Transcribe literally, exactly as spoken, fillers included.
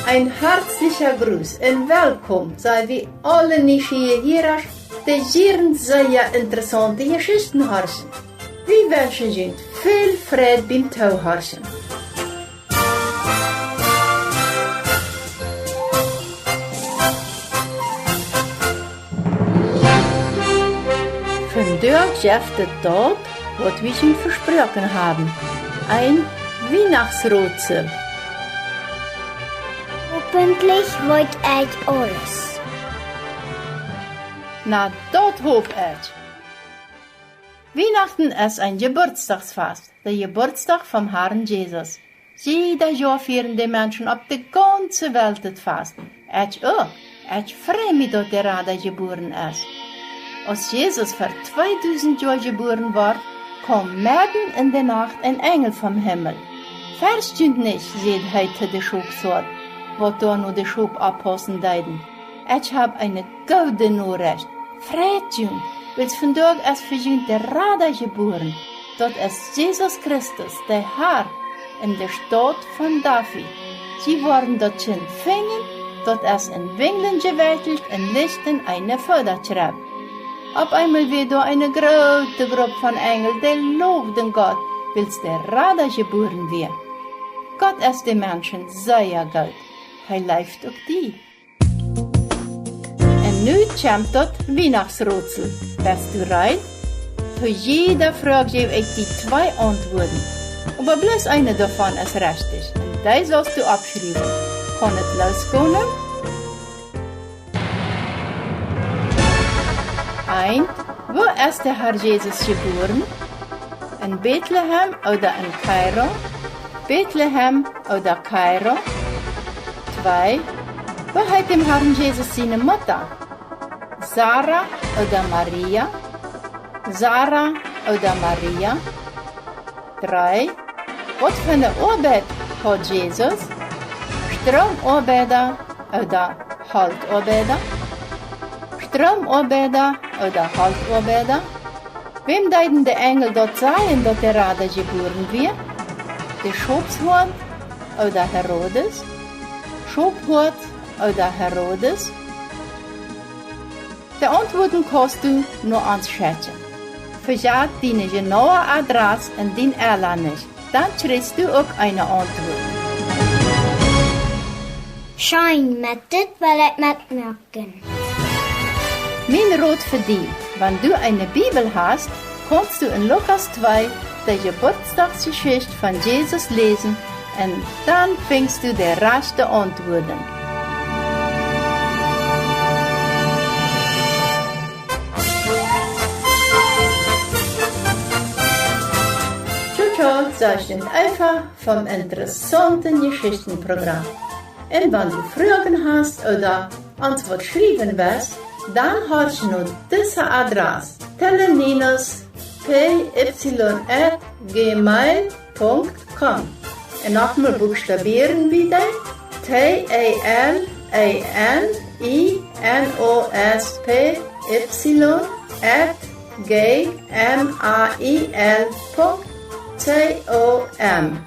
Een hartlicha Gruss un Welkom saj wie aule nieschieeje Hierasch, dee jieren sea interessaunte Jeschichten horchen. Wie wenschen junt väl Freid biem Toohorchen. Vondoag jeft et daut, waut wie junt vesproaken haben: een Wienachtsrotsel. Hopentlich weet jie aules. Na, daut hop ekj. Wienachten es een Jeburtsdagsfast, de Jeburtsdach vom Harn Jesus. Jieda Joa fieren de Menschen opp de gaunze Welt daut Fast. Ekj uk. Ekj frei mie, daut de Rada jebuaren es. Aus Jesus ver tweedusent Joa jebuaren wort, kaum medden en de Nacht een Enjel vom Himmel. Ferjcht junt nich, säd hee to de Schopshoad, waut doa no de Schop oppaussen deeden. Ekj hab eene goode Norecht. Freit junt, wiels vondoag es fa junt de Rada jebuaren. Daut es Jesus Christus, de Har, en de Staut von David. Jie woaren daut Kjint finjen, daut es en Winjlen jewekjelt un licht en eene Foodakjrebb. Opp eemol wia doa eene groote Grupp von Enjel, dee lowden Gott, wiels de Rada jebuaren wia. Gott es de Menschen sea goot. Hee leeft uk die. Un nu kjemt daut Wienachtsrotsel. Best du reed? Fa jieda Froag jäw ekj die twee Auntwuaden. Oba bloos eene doavon es rechtich. Un dee saust du oppschriewen. Kaun et loosgonen? Eent: Wua es de Har Jesus jebuaren? En Betlehem ooda en Kairo? Betlehem ooda Kairo? Twee: Woo heet däm Harn Jesus siene Mutta? Sara ooda Maria? Sara ooda Maria? Dree: Waut fa eene Oabeit haud Jesus? Stroomoabeida ooda Holtoabeida? Stroomoabeida ooda Holtoabeida? Wäm deeden de Enjel daut sajen, daut de Rada jebuaren wia? De Schopshoad ooda Herodes? Schophoad ooda Herodes? De Auntwuaden kaust du no ons schekjen. Vejät diene jenaue Adress un dien Ella nich, dan kjrichst du uk eene Auntwuat. Scheen, met dit well ekj metmoaken. Mien Rot fa die: Wan du eene Bibel hast, kaust du en Lukas twee de Jeburtsdagsjeschicht von Jesus läsen un dan finjst du de rajchte Auntwuaden. Tjo, tjo, sajcht Eva vom interessaunten Jeschichtenprogram. Un wan du Froagen hast ooda ons waut schriewen west, dan horch no dise Adress: teleninos P Y at gmail Punkt com. Un nochmol buchstabieren wie dee: T E L E N I N O S P Y at G M A I L Punkt C O M.